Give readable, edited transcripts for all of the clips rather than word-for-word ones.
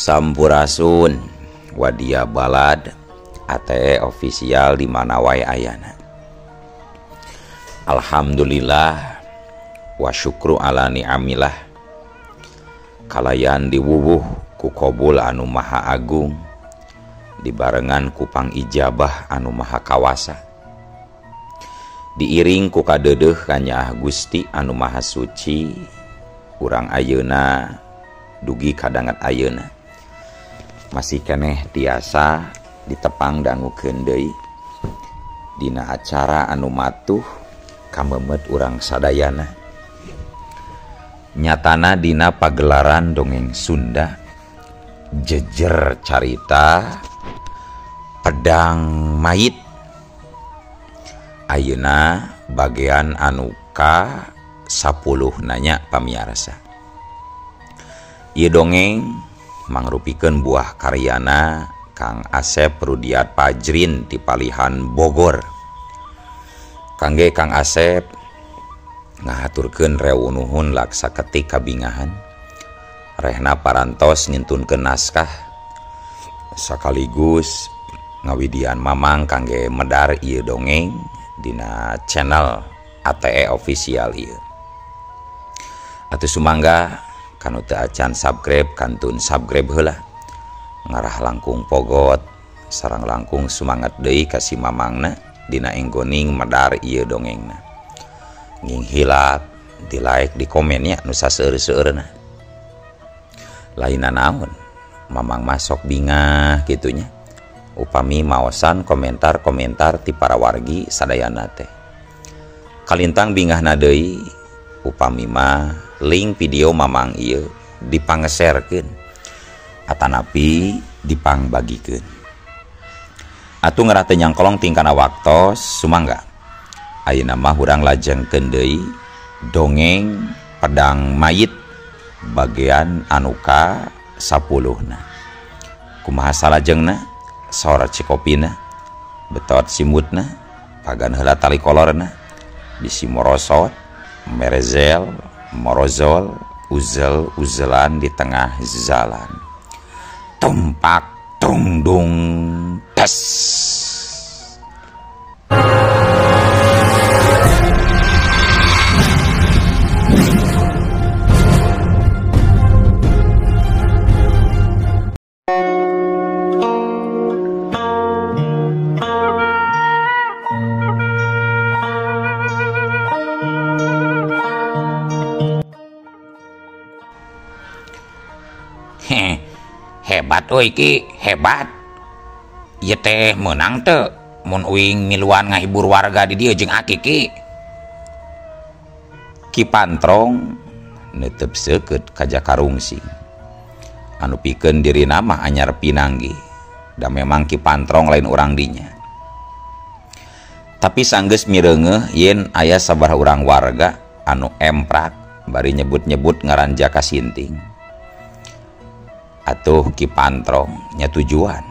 Sampurasun Wadia Balad ATE official di mana wae ayana. Alhamdulillah wa syukru ala ni'amillah. Kalayan diwuwuh ku qabul anu maha agung, dibarengan ku pangijabah anu maha kawasa. Diiring ku kadeudeuh kanyaah Gusti anu maha suci, urang ayeuna dugi kadangat ayeuna. Masih keneh tiasa ditepang dangukeun deui dina acara anu matuh kamemet urang sadayana. Nyatana dina pagelaran dongeng Sunda jejer carita pedang mayit. Ayeuna bagian anu ka 10 nanya pamiarsa. Ieu dongeng mangrupikeun buah karyana Kang Asep Rudiat Pajrin di Palihan Bogor. Kangge Kang Asep ngahaturkeun rewu nuhun laksa ketik kabingahan. Rehna parantos ngintunkeun naskah sakaligus ngawidian mamang kangge medar ieu dongeng dina channel ATE official ieu. Atuh sumangga kanu teu acan subscribe kantun subscribe heula. Ngarah langkung pogot sareng langkung sumangat deui ka si mamangna dina enggoning medar ieu dongengna. Nging hilap di like di komen nya nu saseur-seueurna. Lainna naon mamang masok bingah kitunya. Upami maosan komentar-komentar ti para wargi sadayana teh. Kalintang bingahna deui upami mah link video mamang ieu dipangeserkeun atanapi dipangbagikeun. Atuh ngarah teu nyangkolong tingkana waktos sumangga. Ayeuna mah urang lajengkeun deui dongeng pedang mayit bagian anu ka 10-na. Kumaha salajengna? Sora cikopina, betot simutna, pagan heula tali kolorna, bisi morosot, merezel, morozol, uzel uzelan di tengah jalan. Tumpak tungdung tes. Hebat euy Ki, hebat. Ieu teh meunang teu mun uing miluan ngahibur warga di dieu jeung aki Ki. Ki Pantrong neuteup seukeut ka Jaka Rungsing. Anu pikeun dirina mah anyar pinanggih. Da memang Ki Pantrong lain urang dinya. Tapi sanggeus mireungeuh yen aya sabaraha urang warga anu emprak bari nyebut-nyebut ngaran Jaka Sinting. Atuh Ki Pantrong nya tujuan.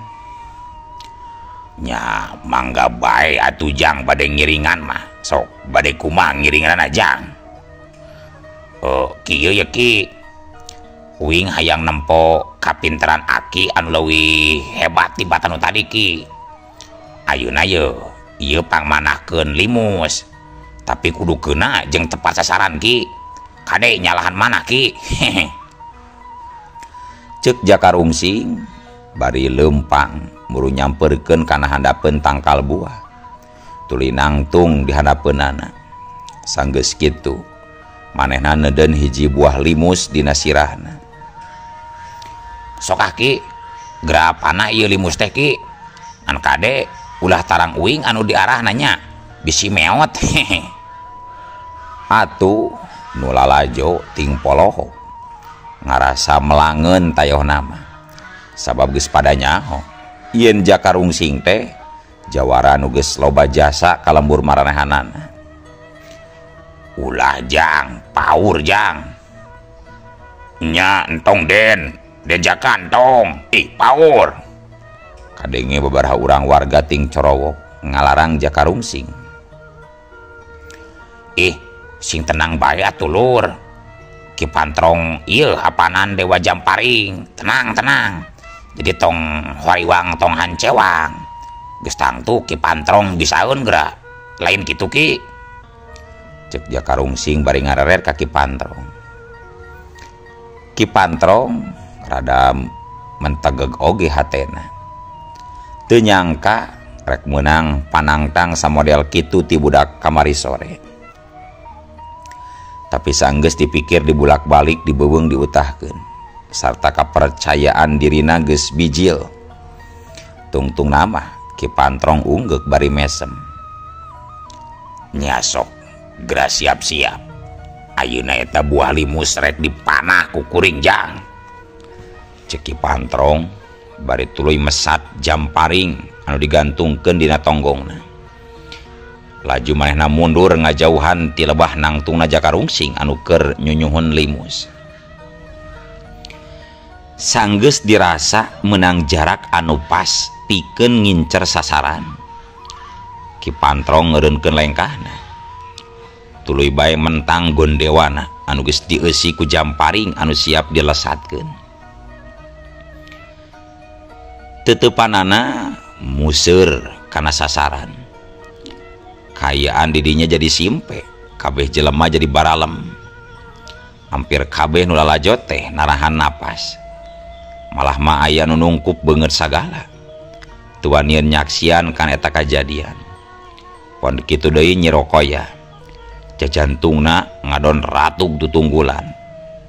Nya mangga bae atuh jang bade ngiringan mah. Sok bade kumaha ngiringanna jang. Kieu ye Ki. Uing hayang nempo kapinteran aki anu leuwih hebat tibatan nu tadi Ki. Ayeuna ye ieu pangmanahkeun limus. Tapi kudu keuna jeung tepat sasaran Ki. Kade nyalahan manah Ki. Ceuk Jaka Rungsing bari leumpang muru nyamperkeun kana handapeun tangkal buah. Tuluy nangtung di handapeunana. Sanggeus kitu manehna neudeun hiji buah limus dina sirahna. Sok ah Ki, gerapana ieu limus teh Ki. An kade ulah tarang uing anu diarahna nya bisi meot. Atuh nu lalajo ting poloho ngarasa melangeun tayoh nama. Sabab geus pada nyaho yen Jaka Rungsing teh jawara nu geus loba jasa ka lembur maranehanana. Ulah jang, paur jang. Nya entong den, den Jaka entong, ih paur. Kadenge babaraha urang warga ting corowok ngalarang Jaka Rungsing. Ih, sing tenang bae atuh lur. Ki Pantrong ieu apanan Dewa Jamparing. Tenang tenang. Jadi tong hariwang tong hancewang. Geus tangtu Ki Pantrong bisaeun geura. Lain kitu Ki. Cek Jaka Rungsing bari ngareret ka Ki Pantrong. Ki Pantrong rada mentegeg oge hatena. Teu nyangka rek meunang panangtang samodel kitu ti budak kamari sore. Tapi sanggeus dipikir dibulak-balik dibeuweung diutahkeun. Sarta kapercayaan dirina geus bijil. Tungtung nama Ki Pantrong unggeuk bari mesem. Nya sok geura siap-siap. Ayeuna eta buah limus rek dipanah ku kuring jang. Cek Ki Pantrong bari tuluy mesat jamparing anu digantungkeun dina tonggongna. Laju manehna mundur ngajauhan ti lebah nangtungna Jaka Rungsing anu keur nyunyuhun limus. Sanggeus dirasa menang jarak anu pas pikeun ngincer sasaran. Ki Pantrong ngeureunkeun lengkahna. Tuluy bae mentang gondewana anu geus dieusi ku jamparing anu siap dilesatkeun. Teteupanana museur kana sasaran. Kayaan didinya jadi simpe, kabeh jelema jadi baralem. Hampir kabeh nu lalajo teh narahan napas. Malah mah aya nu nungkup beungeut sagala. Tuanian nyaksian kan eta kajadian. Pon kitu deui Nyi Rokoyah. Jajantungna ngadon ratug tutunggulan.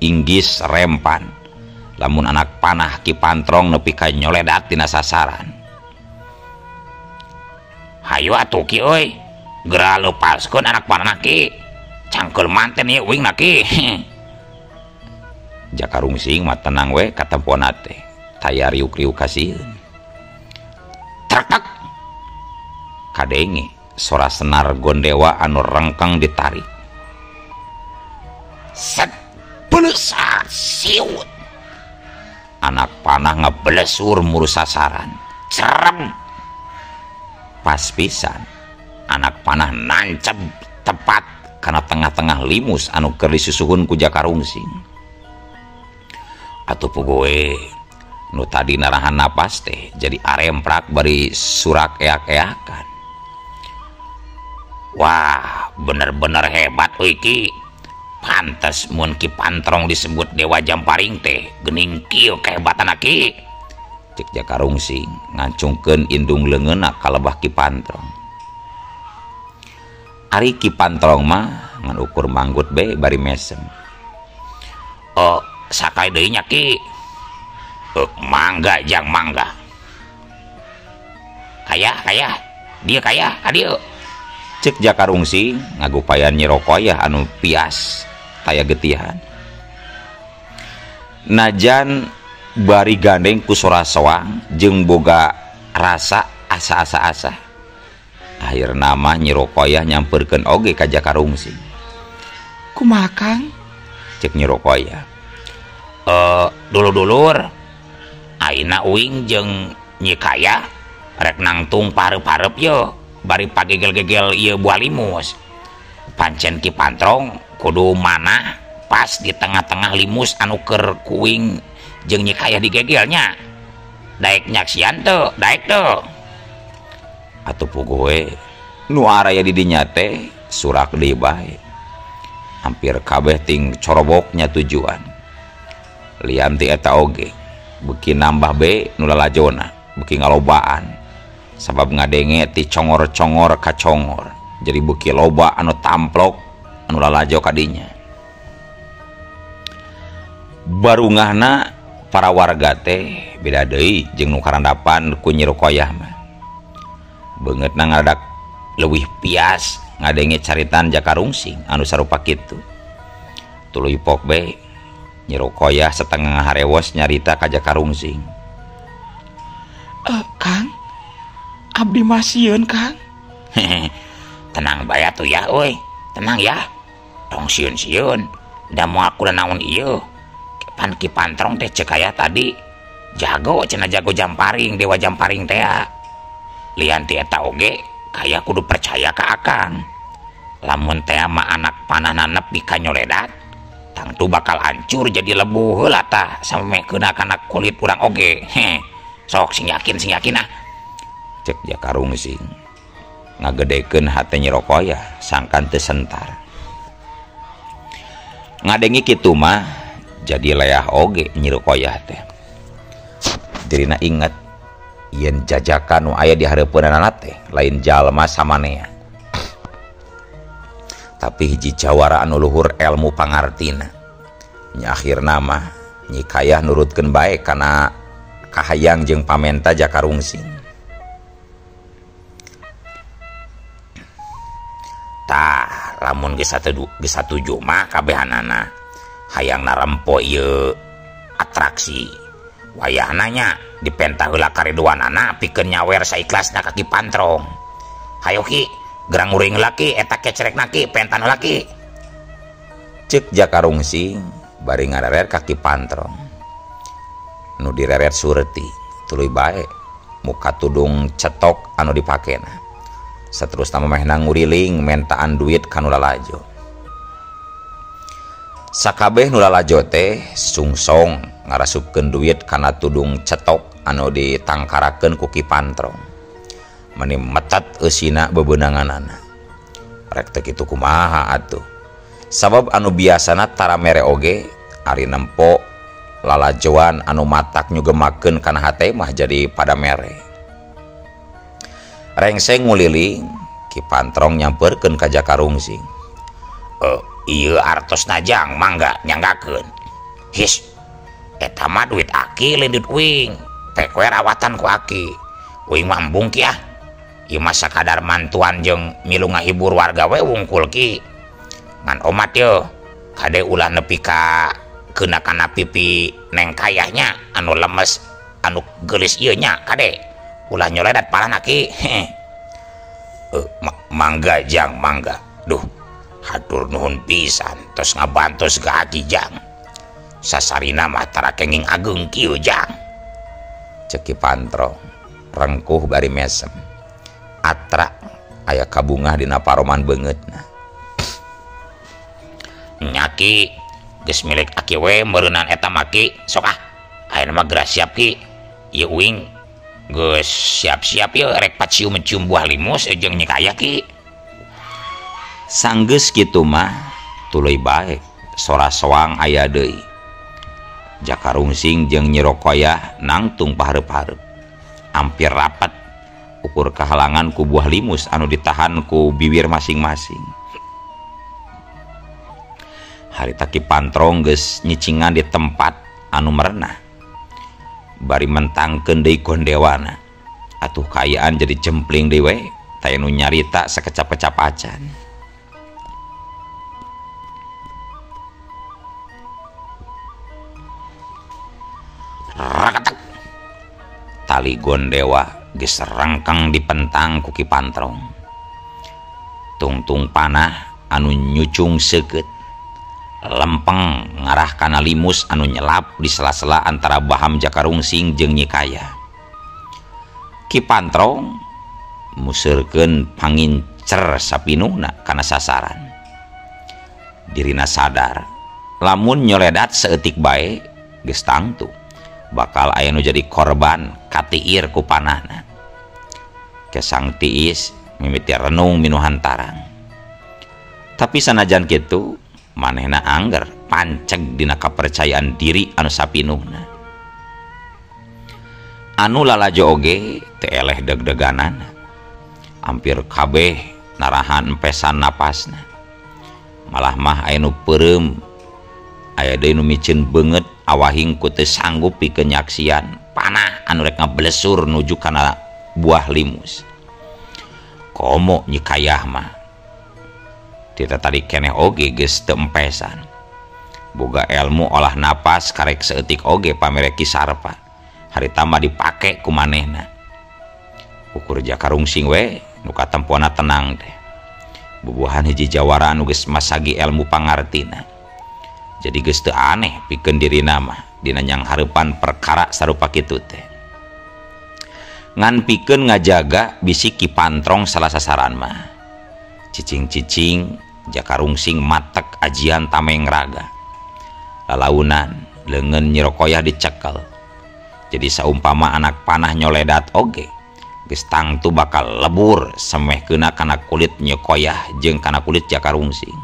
Inggis rempan. Lamun anak panah Ki Pantrong nepi ka nyoledat dina sasaran. Hayu atuh Ki euy. Geura lepaskeun anak panah Ki. Cangkeul manten ieu uing na Ki. Jaka Rungsing mah tenang we katempona teh. Taya riuk-riuk kasieun. Tretek. Kadenge sora senar gondewa anu rengkeng ditarik. Set belesat siut. Anak panah ngeblesur muru sasaran. Cerem. Pas pisan anak panah nancep tepat kana tengah-tengah limus anu keur disusuhun ku Jaka Rungsing. Atuh pugoe nu tadi narahan napas teh jadi aremprak bari surak eak-eakan. Wah, bener-bener hebat euy Ki. Pantes mun Ki Pantrong disebut Dewa Jamparing teh geuning kieu kehebatanna Ki. Cek Jaka Rungsing ngancungkeun indung leungeunna ka lebah Ki Pantrong. Ari Ki Pantrong mah ngan ukur manggut be bari mesem. Oh, sakai deui nya Ki. Mangga jang mangga. Kaya kaya, dia kaya ka dieu. Cek Jaka Rungsing ngagupayan Nyi Rokoyah anu pias taya getihan. Najan bari gandeng ku sora soang jeung boga rasa asa-asa-asa. Akhirna mah Nyi Rokoyah nyamperkeun oge ka Jaka Rungsing. Kumaha Kang? Cek Nyi Rokoyah. Dulur-dulur ayeuna uing jeung Nyi Kaya rek nangtung pareup-pareup ye bari pagegel-gegel ieu buah limus. Pancen Ki Pantrong kudu manah pas di tengah-tengah limus anu keur kuing jeung Nyi Kaya digegelnya. Daek nyaksian teu, daek teu. Atuh pugoe nu araya di dinya teh surak deui bae. Hampir kabeh ting coroboknya tujuan. Lian ti eta oge beuki nambah be nu lalajona, beuki ngalobaan. Sabab ngadenge ti congor-congor ka congor, jadi beuki loba anu tamplok anu lalajo ka dinya. Barungahna para warga teh beda deui jeung nu karandapan ku Nyi Rokoyah mah. Beungeutna ngaradak leuwih pias ngadenge caritan Jaka Rungsing anu sarupa kitu. Tuluy pok be Nyi Rokoyah setengah harewos nyarita ka Jaka Rungsing. Kang, abdi mah sieun Kang. Tenang bae atuh ya euy, tenang ya. Tong sieun-sieun, da moal kudu naon ieu. Pan Ki Pantrong teh cek aya tadi jago cenah jago jamparing, Dewa Jamparing teh. Lian ti eta oge kaya kudu percaya ka Akang. Lamun teh mah anak panahna nepi ka nyoledat, Tangtu bakal hancur jadi lebu heula tah samemeh keuna kana kulit urang oge. Heh. Sok sing yakin ah. Cek Jaka Rungsing ngagedekeun hate Nyi Rokoyah sangkan teu sentar. Ngadengi kitu mah jadi leah oge Nyi Rokoyah teh. Dirina inget yen jajakan nu aya di hareupeunana teh lain jalma samanea. Tapi hiji jawara anu luhur elmu pangartina. Nya akhirna mah Nyi Kayah nurutkeun bae kana kahayang jeung pamenta Jaka Rungsing. Tah, lamun geus satuju mah kabehanana hayang narempo ieu atraksi. Wayahna nya dipenta heula kariduanana pikeun nyawer saikhlasna ka Ki Pantrong. Hayo Ki, gerang uring heula Ki, eta kecerekna Ki, pentan heula Ki. Ceuk Jaka Rungsing bari ngareret ka Ki Pantrong. Nu direret sureti tuluy bae muka tudung cetok anu dipakena. Saterusna memehna nguriling mentaan duit ka nu lalajo. Sakabeh nu lalajo teh sungsong ngarasupkeun duit kana tudung cetok anu ditangkarakeun ku Ki Pantrong. Meni metet eusina bebeunanganana. Rek teh kitu kumaha atuh. Sabab anu biasana tara mere oge ari nempo lalajoan anu matak nyugemakeun kana hate mah jadi pada mere. Rengseng nguliling Ki Pantrong nyamperkeun ka Jaka Rungsing. Ieu artosna jang mangga nyanggakeun. His, eta mah duit aki lain duit uing. Pek we rawatan ku aki. Uing mah embung ki ah. Ieu mah sakadar mantuan jeung milu ngahibur warga we wungkul ki. Ngan omat yeuh, kade ulah nepi ka keuna kana pipi Neng Kayahnya anu lemes anu geulis ieu nya kade. Ulah nyoledat parana ki. Mangga jang mangga. Duh, hatur nuhun pisan tos ngabantos ka aki jang. Sasarina mah tara kenging ageung kieu jang. Cek Ki Pantrong rengkuh bari mesem. Atra aya kabungah dina paroman beungeutna. Nya ki, geus milik aki we meureunnan eta mah ki. Sok ah, ayeuna mah geura siap ki. Ieu uing geus siap-siap ieu rek pacium-cium buah limus jeung Nyi Kayah ki. Sanggeus kitu mah tuluy bae sora soang aya deui. Jaka Rungsing jeung Nyi Rokoyah nangtung pahareup-hareup. Ampir rapat ukur kahalangan ku buah limus anu ditahan ku bibir masing-masing. Harita Ki Pantrong geus nyicingan di tempat anu merenah. Bari mentangkeun deui gondewana. Atuh kaayaan jadi jempling deui we, taya nu nyarita sakecap-kecap acan. Rakatak. Tali gondewa geus rengkeng dipentang ku Ki Pantrong. Tungtung panah anu nyucung seukeut lempeng ngarah kana limus anu nyelap di sela-sela antara baham Jaka Rungsing jeung Nyi Kayah. Ki Pantrong museurkeun pangincer sapinuhna kana sasaran. Dirina sadar lamun nyoledat saeutik bae geus tangtu bakal aya nu jadi korban katiir ku panahna. Kesang tiis mimiti renung minuhan tarang. Tapi sanajan kitu manehna angger panceg dina kapercayaan diri anu sapinuhna. Anu lalajo oge teu eleh deg-deganana. Hampir kabeh narahan empesan napasna. Malah mah aya nu peureum, aya deui nu miceun beungeut awahing ku teu sanggup pikeun nyaksian panah anu rek ngablesur nuju kana buah limus. Komo Nyi Kayah mah tita tadi keneh oge geus teu empesan. Boga elmu olah napas karek saeutik oge pamere Ki Sarpa. Harita mah dipake ku manehna. Ukur Jaka Rungsing we nu katempona tenang teh. Bubuhan hiji jawara anu geus masagi elmu pangartina. Jadi geus teu aneh pikeun dirina mah dina nyanghareupan perkara sarupa kitu teh. Ngan pikeun ngajaga bisi Ki Pantrong salah sasaran mah. Cicing-cicing Jaka Rungsing matek ajian tameng raga. Lalaunan leungeun Nyi Rokoyah dicekel. Jadi saumpama anak panah nyoledat oge geus tangtu bakal lebur semehkeuna kana kulit Nyi Koyah jeung kana kulit Jaka Rungsing.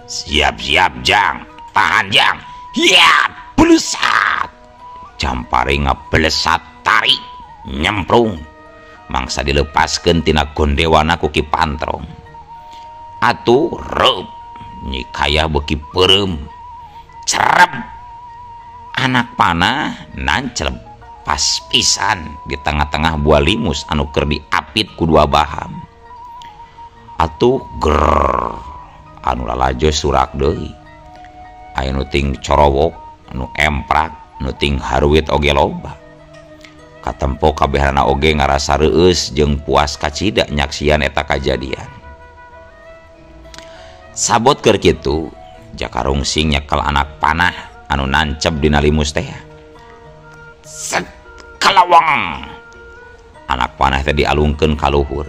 Siap-siap Jang, tahan Jang. Hiat, belesat. Jamparing ngabelesat tarik nyemprung. Mangsa dilepaskeun tina gondewana ku Ki Pantrong. Atuh reup Nyi Kayah beuki peureum. Cerep. Anak panah nancleb pas pisan di tengah-tengah buah limus anu keur diapit ku dua baham. Atuh ger anu lalajo surak deui. Aya nu ting corowok, nu emprak, nu ting haruit oge loba. Katempo kabehanana oge ngarasa reueus jeung puas kacida nyaksian eta kajadian. Sabot keur kitu, Jaka Rungsing nyekel anak panah anu nancep dina limus teh. Set kalawang. Anak panah teh dialungkeun ka luhur.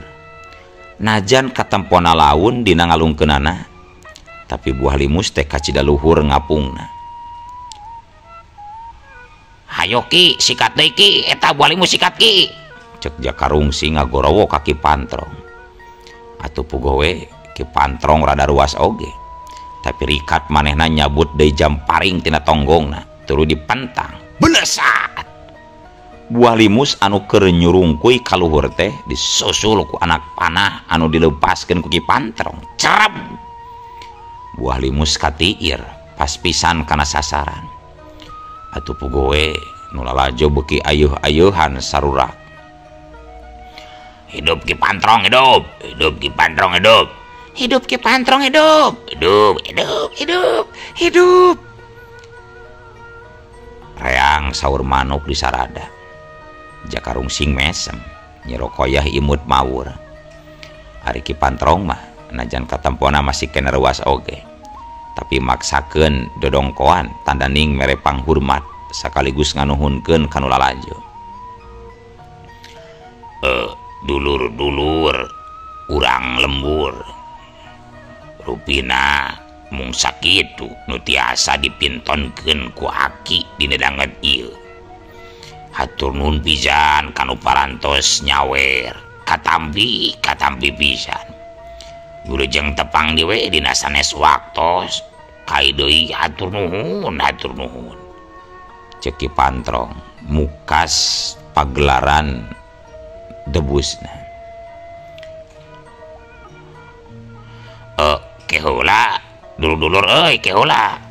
Najan katempona laun dina ngalungkeunana, tapi buah limus teh kacida luhur ngapungna. Hayo Ki, sikat deui Ki, eta buah limus sikat Ki. Cek Jaka Rungsing ngagorowo ka Ki Pantrong. Atuh puguh we Ki Pantrong rada ruas oge. Tapi rikat manehna nyabut deui jamparing tina tonggongna, tuluy dipentang. Belesat. Buah limus anu keur nyurungkuy ka luhur teh disusul ku anak panah anu dilepaskeun ku Ki Pantrong. Cerep. Buah limus katiir pas pisan kana sasaran. Atuh puguh we nu lalajo beuki ayeuh-ayeuhan sarurak. Hidup Ki Pantrong hidup, hidup Ki Pantrong hidup. Hidup Ki Pantrong hidup, hidup, hidup, hidup, hidup. Reang saur manuk di sarada. Jaka Rungsing mesem, Nyi Rokoyah imut mawur. Ari Ki Pantrong mah najan katempona masih kena ruas oge. Tapi maksakeun dodongkoan tandaning mere panghurmat sekaligus nganuhunkeun ka nu lalajo. Dulur-dulur urang lembur. Rupina mung sakitu nu tiasa dipintonkeun ku aki dina danget ieu. Hatur nuhun pisan kanu parantos nyawer, katampi katampi pisan. Wilujeng tepang deui dina sanes waktos, kai deui hatur nuhun, hatur nuhun. Cek Ki Pantrong mukas pagelaran debusna. Keheula dulur-dulur euy keheula.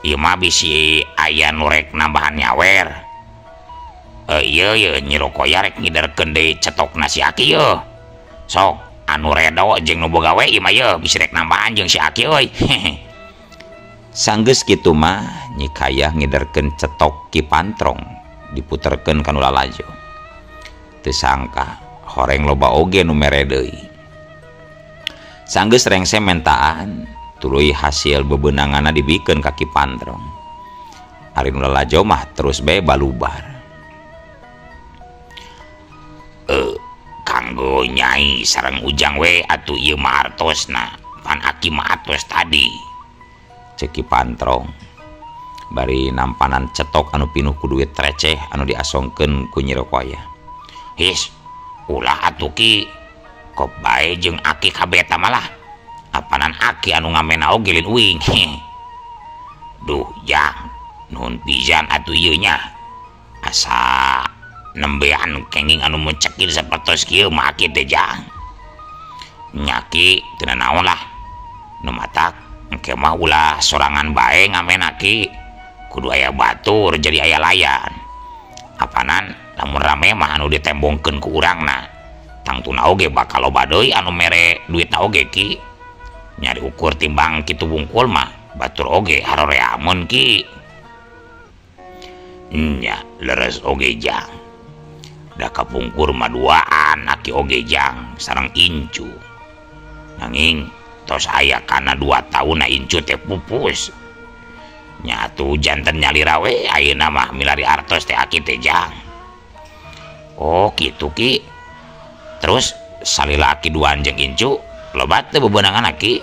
Ieu mah bisi aya nu rek nambahan nyawer. Ieu ieu Nyi Rokoyah rek ngiderkeun deui cetokna si Aki yeuh. Sok anu redo jeung nu boga we ieu mah yeuh bisi rek nambahan jeung si Aki euy. Sanggeus kitu mah Nyi Kayah ngiderkeun cetok Ki Pantrong diputerkeun ka nu lalajo. Teu sangka horeng loba oge nu mere deui. Sanggeus rengse mentaan tuluy hasil bebenanganna dibikeun ka Ki Pantrong. Ari nu lalajo mah terus bae balubar. Kanggo Nyai sareng Ujang we atuh ieu mah artosna, pan aki mah atos tadi. Cek Ki Pantrong bari nampanan cetok anu pinuh ku duit receh anu diasongkeun ku Nyi Rokoyah. His, ulah atuh Ki, kop bae jeung aki kabeh eta malah. Apanan aki anu ngamena oge lin uing. Duh Jang, nuhun pisan atuh ieu nya. Asa nembean kenging anu mencekil sapertos kieu mah aki teh Jang. Nya Ki, teu nanaon lah. Nu matak engke mah ulah sorangan bae ngamen aki. Kudu aya batur jadi aya layan. Apanan lamun rame mah anu ditembongkeun ku urangna. Tangtuna oge bakal loba deui anu mere duitna oge Ki. Nyari ukur timbang kitu wungkul mah batur oge haroreamun Ki. Nya leres oge Jang. Da kapungkur mah duaan aki oge Jang sareng incu. Nanging tos aya kana 2 taun na incu teh pupus. Nya atuh janten nyalira we ayeuna mah milari artos teh aki teh Jang. Oh kitu Ki. Terus salila aki duaan jeung incu loba teu bebenangan aki?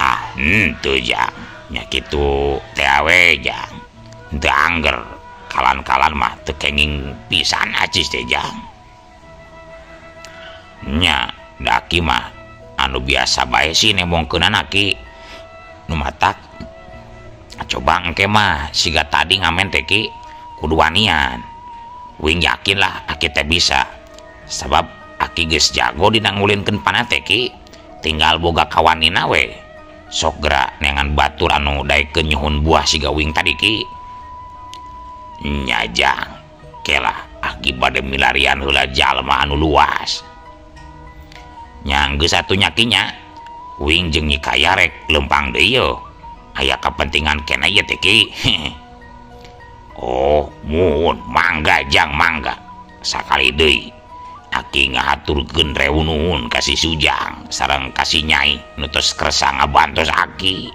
Ah henteu Jang. Nya kitu teh we jang. Teu angger kalan-kalan mah teu kenging pisan acis teh jang. Nya da aki mah anu biasa bae sih nembongkeunana ki. Nu matak coba engke mah siga tadi ngamen teh ki kudu wanian. Wing yakin lah aki teh bisa. Sabab aki geus jago dina ngulinkeun panah teh ki, tinggal boga kawanina we. Sok gerak neangan batur anu daekeun nyuhun buah siga wing tadi ki. Nya jang, kelah aki bade milarian heula jalma anu luas. Nya geus atuh nya ki nya, wing jeung Nyi Kaya rek leumpang deui yeuh. Aya kapentingan keneh ieu teh ki. Oh, muhun mangga jang mangga. Sakali deui aki ngahaturkeun rewu nuhun ka si Sujang sareng ka si Nyai nu tos kersa ngabantos aki.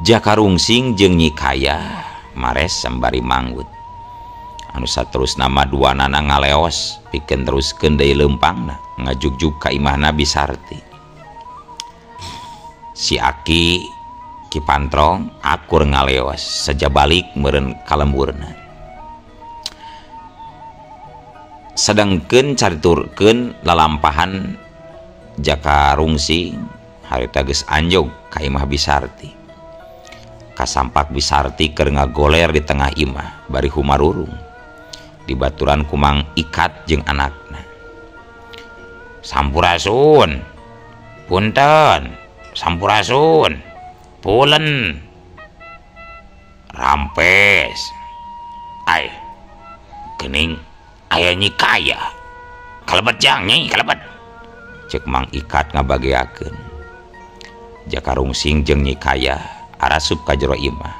Jaka Rungsing jeung Nyi Kaya mares sambari manggut. Anu saterusna mah duanana ngaleos pikeun teruskeun deui leumpangna ngajugjug ka imahna Bisarti. Si aki Ki Pantrong akur ngaleos saja balik meureun ka lemburna. Sedangkeun cariturkeun lalampahan Jaka Rungsing harita geus anjog ka imah Bisarti. Kasampak Bisarti keur ngagoler di tengah imah bari humarurung dibaturan ku Mang Ikat jeung anakna. Sampurasun, punten, sampurasun, pulen, rampes, ay, gening aya Nyi Kaya, kalebet jang Nyi, kalebet. Cek Mang Ikat ngabageakeun. Jaka Rungsing jeung Nyi Kaya arasup ka jero imah,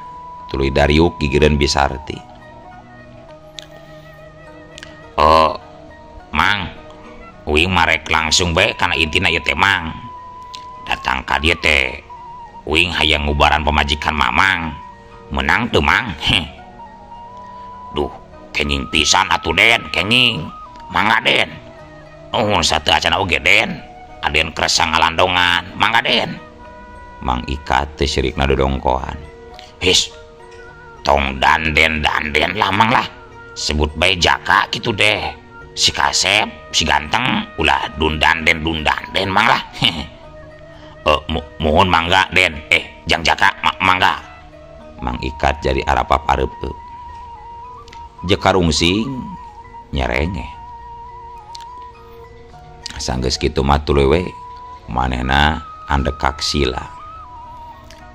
tuluy dariuk gigireun Bisarti. Oh, Mang, uing marek langsung bae kana intina ieu teh Mang. Datang ka dieu teh uing hayang ngubaran pamajikan Mamang. Menang teu Mang? Heh. Duh, kenging pisan atuh Den, kenging. Mangga Den. Nuhun sateu acana oge Den. Aden kersa ngalandongan, mangga Den. Mang Ikat teh sirikna dodongkoan. His, tong danden danden lah Mang lah. Sebut bae Jaka kitu deh. Si kasep, si ganteng, ulah dundanden dundanden Mang lah. Mohon mangga Den, jang Jaka mangga. Mang Ikat jadi arapap areupeut. Jaka Rungsing nyerengeh. Sanggeus kitu mah tuluy we manehna andekak sila.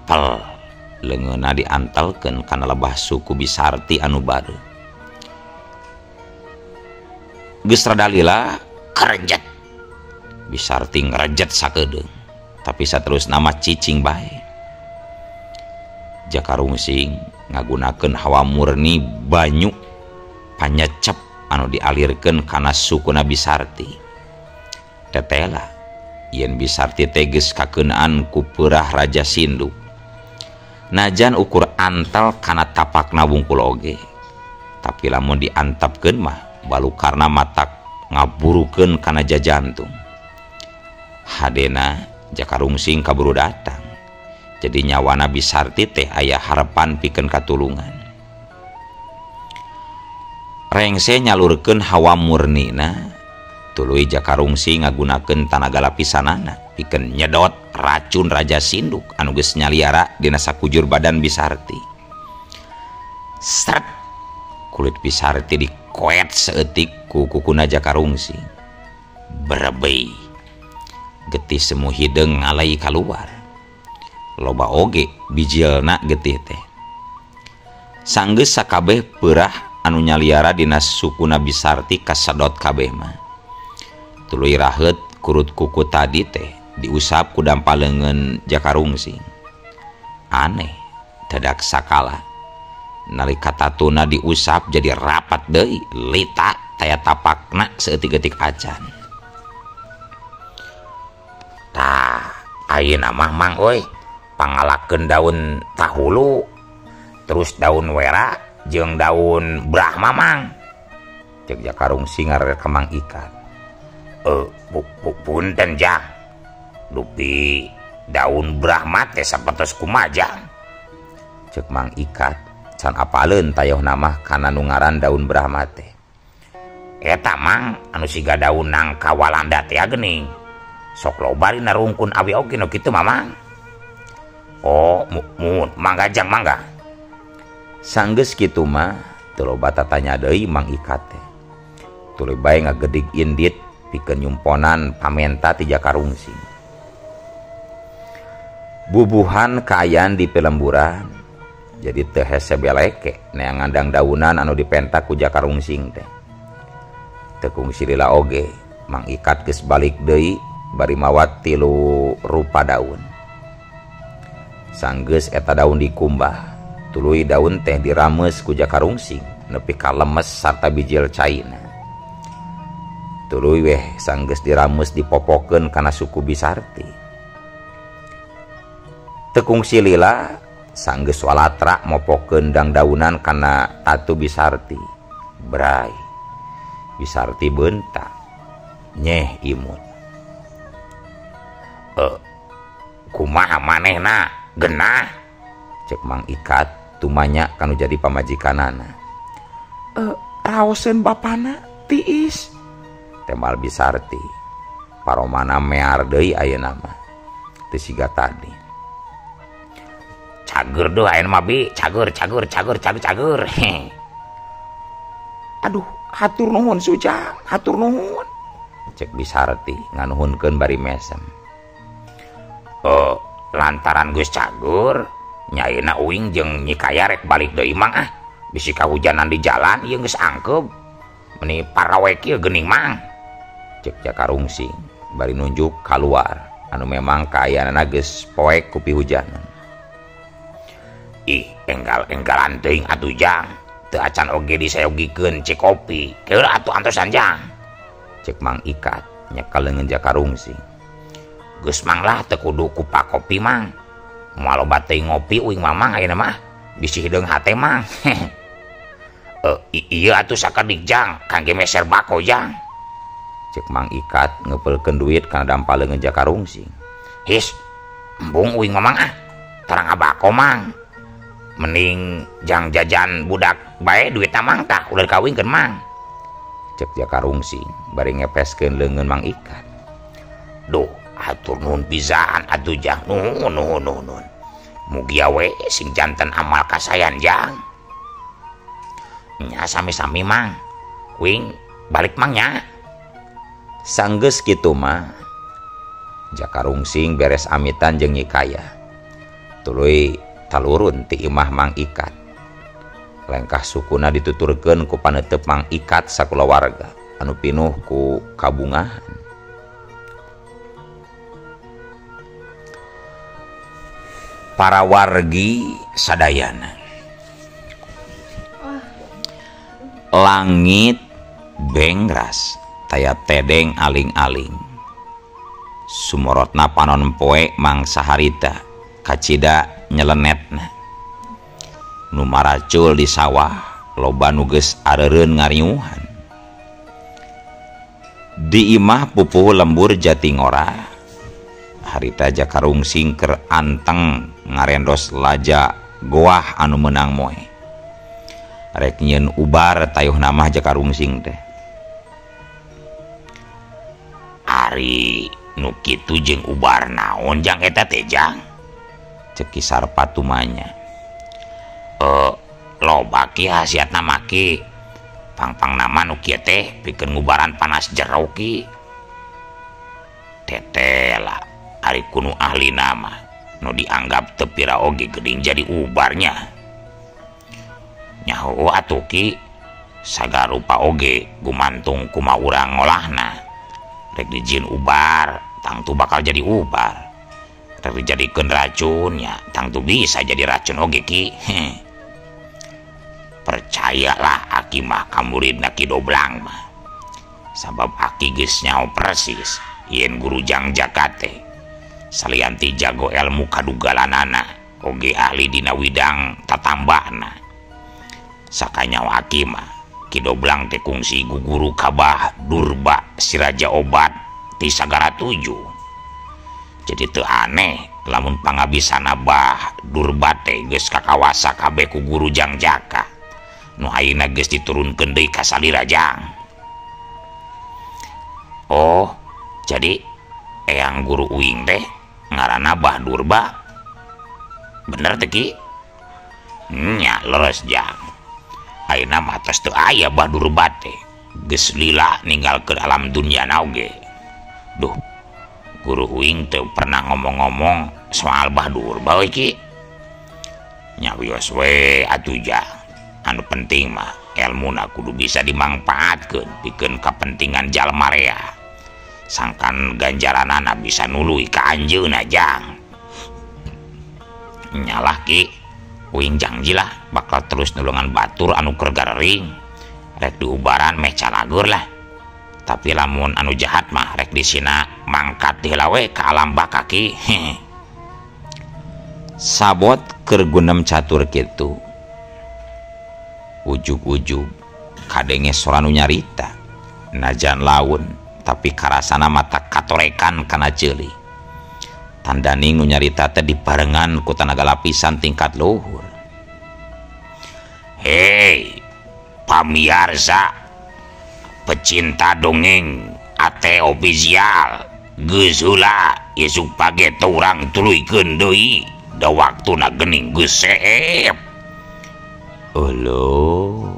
Pel leungeunna diantelkeun kana lebah suku Bisarti anu bareuh. Geus rada lila kerejet. Bisarti ngerejet sakedeung, tapi saterusna mah cicing bae. Jaka Rungsing ngagunakeun hawa murni banyu panyecep anu dialirkeun kana sukuna Bisarti. Tetela yen Bisarti teh geus kakeunaan ku peurah Raja Sinduk. Najan ukur antel kana tapakna wungkul oge, tapi lamun diantepkeun mah balukarna matak ngaburukeun kana jajantung. Hadena Jaka Rungsing kaburu datang. Jadi nyawana Bisarti teh aya harepan pikeun katulungan. Rengse nyalurkeun hawa murnina, tuluy Jaka Rungsing ngagunakeun tanaga lapisanana pikeun nyedot racun Raja Sinduk anu geus nyaliara dina sakujur badan Bisarti. Sret, kulit Bisarti dikoet saeutik ku kukuna Jaka Rungsing. Berebei, getih semu hideung ngalai kaluar. Loba oge bijilna getih teh. Sanggeus sakabeh peurah anu nyaliara dina sukuna Bisarti kasedot kabeh mah. Tuluy raheut kurut kuku tadi teh diusap ku dampa leungeun Jaka Rungsing. Aneh, dadak sakala. Nalika tatuna diusap jadi rapat deui, lita taya tapakna saeutik-eutik acan. Tah, ayeuna mah Mang euy, pangalakeun daun tahulu, terus daun wera jeung daun brahma Mang. Cek Jaka Rungsing ngarere ka Mang Ikat. Punten Jang, dupi Daun Brahma teh sapertos kumaha jang? Ceuk Mang Ikat can apaleun tayoh nama kana nu ngaran daun Brahma teh. Eta Mang anu siga daun nangka Walanda teh geuning. Sok loba dina rungkun awi oge nu kitu Mamang. Oh, muhun mangga jang mangga. Sanggeus kitu mah teu loba tatanya deui Mang Ikat teh. Tuluy bae ngagedig indit pikeun nyumponan pamenta ti Jaka Rungsing. Bubuhan kaayaan di pelemburan jadi teu hese beleke neangan dangdaunan anu dipentak ku Jaka Rungsing teh. Teu kungsi lila oge Mang Ikat geus balik deui bari mawa tilu rupa daun. Sanggeus eta daun dikumbah, tuluy daun teh dirameus ku Jaka Rungsing nepi ka lemes sarta bijil caina. Tuluy weh sanggeus dirameus dipopokeun kana suku Bisarti. Teu kungsi lila sanggeus walatra mopokeun dangdaunan kana tatu Bisarti. Bray Bisarti beunta nyeh imut. Kumaha manehna genah? Cek Mang Ikat tumanya kanu jadi pamajikanana. Raoseun bapana tiis. Temal Bisarti. Paromana mear deui ayeuna mah. Teu siga tadi. Cager deuh ayeuna mah bi, cager cager cager cager cager. Aduh, hatur nuhun Sujang, hatur nuhun. Cek Bisarti nganuhunkeun bari mesem. Lantaran geus cager, nyaina uing jeung Nyi Kaya rek balik deui Mang ah. Bisi kahujanan di jalan ieu geus angkeub. Meni parawe kieu geuning Mang. Cek Jaka Rungsing bari nunjuk kaluar anu memang kaayaanana geus poek ku pihujanan. Ih, enggal-enggalan teuing atuh jang. Teu acan oge disayogikeun cek kopi. Keula atuh antosan jang. Cek Mang Ikat nyekel leungeun Jaka Rungsing. Geus Mang lah teu kudu kupa kopi Mang. Moal loba teuing ngopi uing Mamang ayeuna mah. Bisi hideung hate Mang. Ieu atuh sakedik jang kangge meser bako jang. Cek Mang Ikat ngepeulkeun duit kana dampal leungeun Jaka Rungsing. His, embung uing Mamang ah. Tarang abako Mang. Mending jang jajan budak bae duitna Mang tah ulah dikawinkeun Mang. Cek Jaka Rungsing bari ngepeskeun leungeun Mang Ikat. Duh, hatur nuhun pisan atuh jang. Nuhun nuhun nuhun. Mugia we sing janten amal kasayan jang. Nya sami-sami Mang. Wing balik Mang nya. Sanggeus kitu mah Jaka Rungsing beres amitan jeung Nyi Kaya. Tuluy talurun ti imah Mang Ikat. Lengkah sukuna dituturkeun ku paneuteub Mang Ikat sakulawarga anu pinuh ku kabungahan. Para wargi sadayana. Langit bengras taya tedeng aling-aling. Sumorotna panon poe mangsa harita kacida nyelenetna. Nu maracul di sawah loba nu geus areureun ngariuhan. Di imah pupuhu lembur Jatingora. Harita Jaka Rungsing keur anteng ngarendos laja goah anu meunang moe. Rek nyieun ubar tayuh namah Jaka Rungsing teh. Ari nu kitu jeung ubar naon jang eta teh jang? Cek Ki Sarpa tumanya. Loba ki khasiatna mah ki. Pangpang nama nu kieu teh pikeun ngubaran panas jero ki. Tetela ari kunu ahli nama nu dianggap teu pira oge geuning jadi ubarnya. Nyaho atuh ki sagarupa oge gumantung kuma urang ngolahna. Rek dijieun ubar tangtu bakal jadi ubar. Rek dijadikeun racun nya tangtu bisa jadi racun oge ki. Percayalah aki mah ka muridna Ki Doblang mah. Sabab aki geus nyaho persis yen guru Jang Jaka teh salian ti jago ilmu kadugalanana oge ahli dina widang tatambahna. Sakanyaho aki mah Ki Doblang teh kungsi guguru kabah durba si raja obat ti sagara tujuh. Jadi teu aneh Lamun pangabisana Bah Durba teh geus kakawasa kabeh ku guru Jangjaka nu ayeuna geus diturunkeun deui ka salira Jang. Oh, jadi eyang guru uing teh ngaranna Bah Durba. Bener teh Ki? Nya leres Jang. Ayeuna mah tos teu aya Bah Durba teh. Geus lila ninggalkeun alam dunya na oge. Duh, guru uing teu pernah ngomong-ngomong soal Bah Durba we Ki. Nya wios we atuh Jang. Anu penting mah elmuna kudu bisa dimangpaatkeun pikeun kapentingan jalma rea. Sangkan ganjaranana bisa nuluy ka anjeunna Jang. Nyalah Ki, uing jangjilah bakal terus nulungan batur anu keur garering. Rek diubaran meh calagur lah. Tapi lamun anu jahat mah rek disina mangkat heula we ka alam baka Ki. Sabot keur gunem catur kitu. Ujug-ujug kadenge sora nu nyarita. Najan laun tapi karasana mata katorekan kana ceuli. Tandaning nu nyarita teh dibarengan ku tanaga lapisan tingkat luhur. Hei, pamiarsa pecinta dongeng ATE Official, geus heula isuk page urang tuluykeun deui da waktuna geuning geus seep. Euleuh,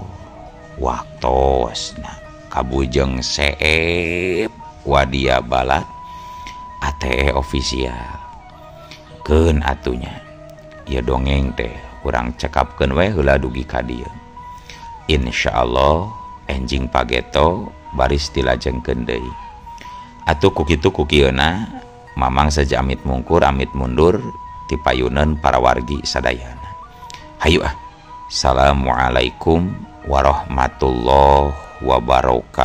waktosna kabujeng seep wadia balat ATE Official. Keun atunya ieu dongeng teh urang cekapkeun we heula dugi ka dieu. Insyaallah enjing pageto baris dilajengkeun deui. Atuh ku kitu ku kieuna Mamang saja amit mungkur amit mundur ti payuneun para wargi sadayana. Hayu ah. Assalamualaikum warahmatullahi wabarakatuh.